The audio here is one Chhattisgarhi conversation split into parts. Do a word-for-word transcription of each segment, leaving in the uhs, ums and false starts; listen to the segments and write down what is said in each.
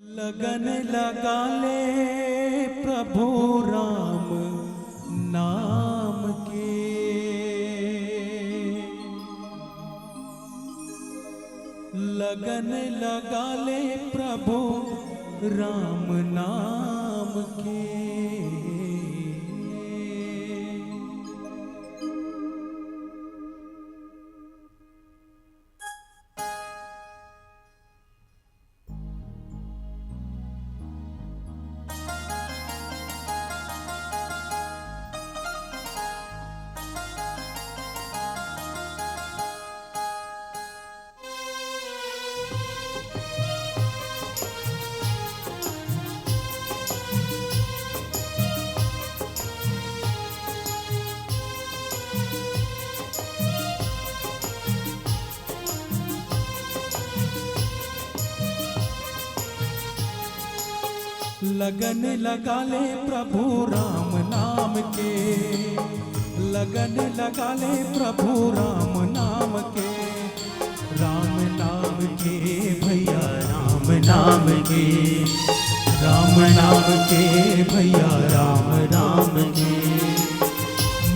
लगन लगा ले प्रभु राम नाम के, लगन लगा ले प्रभु राम नाम के। लगन लगा ले प्रभु राम नाम के, लगन लगा ले प्रभु राम नाम के, राम नाम के भैया, राम नाम के, राम नाम के भैया, राम नाम के।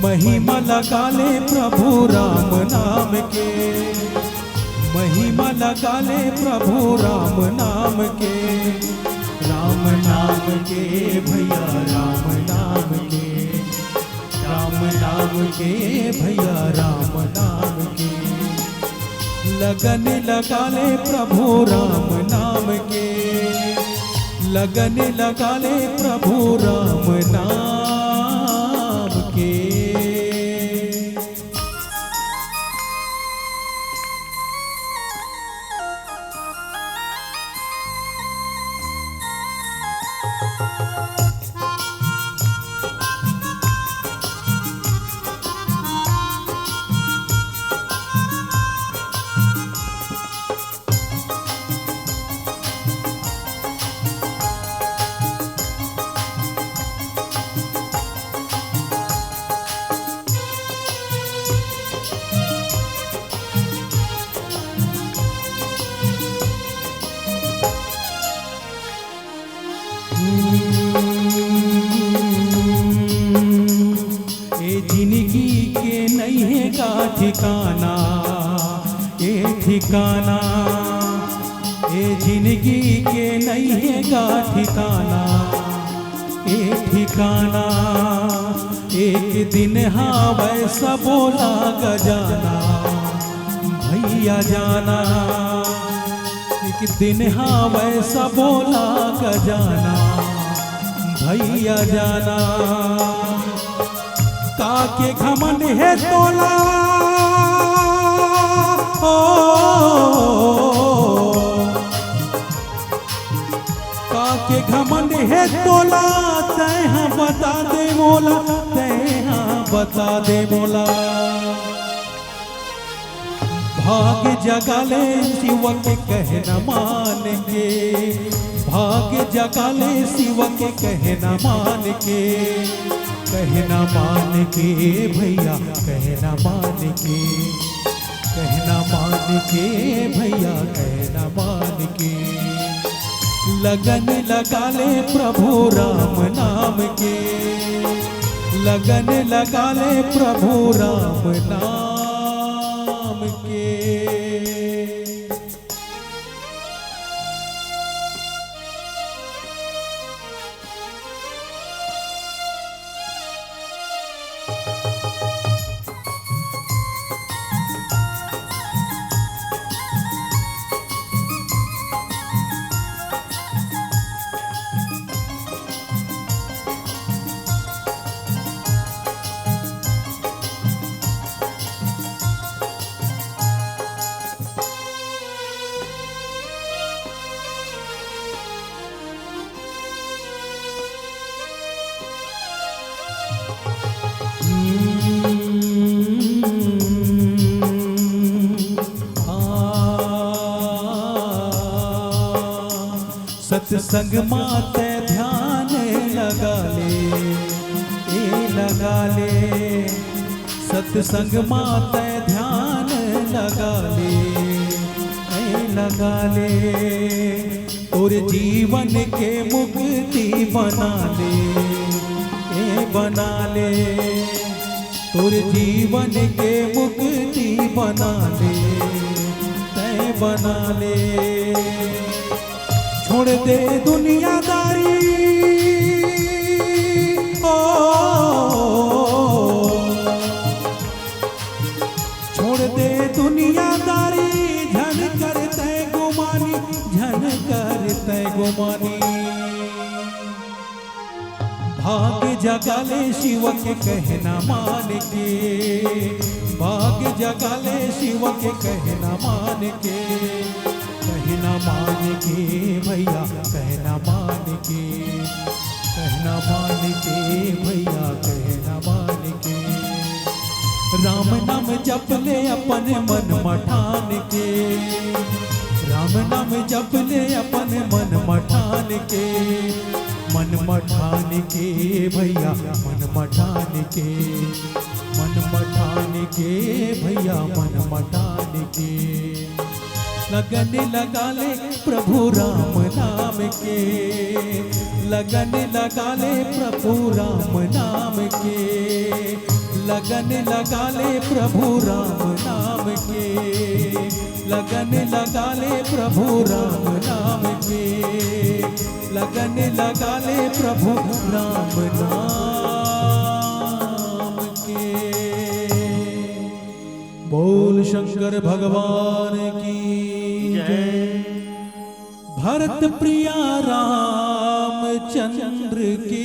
महिमा लगा ले प्रभु राम नाम के, महिमा लगा ले प्रभु राम नाम के, राम नाम के भैया, राम नाम के, राम नाम के भैया, राम नाम के। लगन लगा ले प्रभु राम नाम के, लगन लगा ले प्रभु राम नाम के। ए जिनगी के नइ हे का ठिकाना, ए ठिकाना, ए जिनगी के नइ हे का ठिकाना, ए ठिकाना। एक दिन हावय सबो ला जाना, भैया जाना। एक दिन हावय सबो ला जाना, भैया जाना। काके घमंड हे तोला, ओ, काके घमंड हे तोला, तैं हा बता दे मोला, तैं हा बता दे मोला। भाग जगा ले शिव के कहना मान के, भाग जगा ले शिव के कहना मान के, कहना मान के भैया, कहना मान के, कहना मान के भैया, कहना मान के। लगन लगा ले प्रभु राम नाम के, लगन लगा ले प्रभु राम नाम के। सत्संग मा तैं ध्यान लगा ले, ए लगा ले। सत्संग मा तैं ध्यान लगा ले, ए लगा ले। ओ तोर जीवन के मुक्ति बना ले, ए बना ले। तोर जीवन के मुक्ति बना ले, तय बना ले। छोड़ दे दुनियादारी, ओ, छोड़ दे दुनियादारी, झन कर तय गुमानी, झन कर तय गुमानी। भाग जगा ले शिव के कहना मान के, भाग जगा ले शिव के कहना मान के, कहना मान के भैया, कहना मान के, कहना मान के भैया, कहना मान के। राम नाम जप ले अपन मन म ठान के, राम नाम जप ले अपन मन म ठान के, मन म ठान के भैया, मन म ठान के, मन म ठान के भैया, मन म ठान के। लगन लगा ले प्रभु राम नाम के, लगन लगा ले प्रभु राम नाम के, लगन लगा ले प्रभु राम नाम के, लगन लगा ले प्रभु राम नाम के, लगन लगा ले प्रभु राम नाम के। बोल शंकर भगवान की जय। भरत प्रिया रामचंद्र की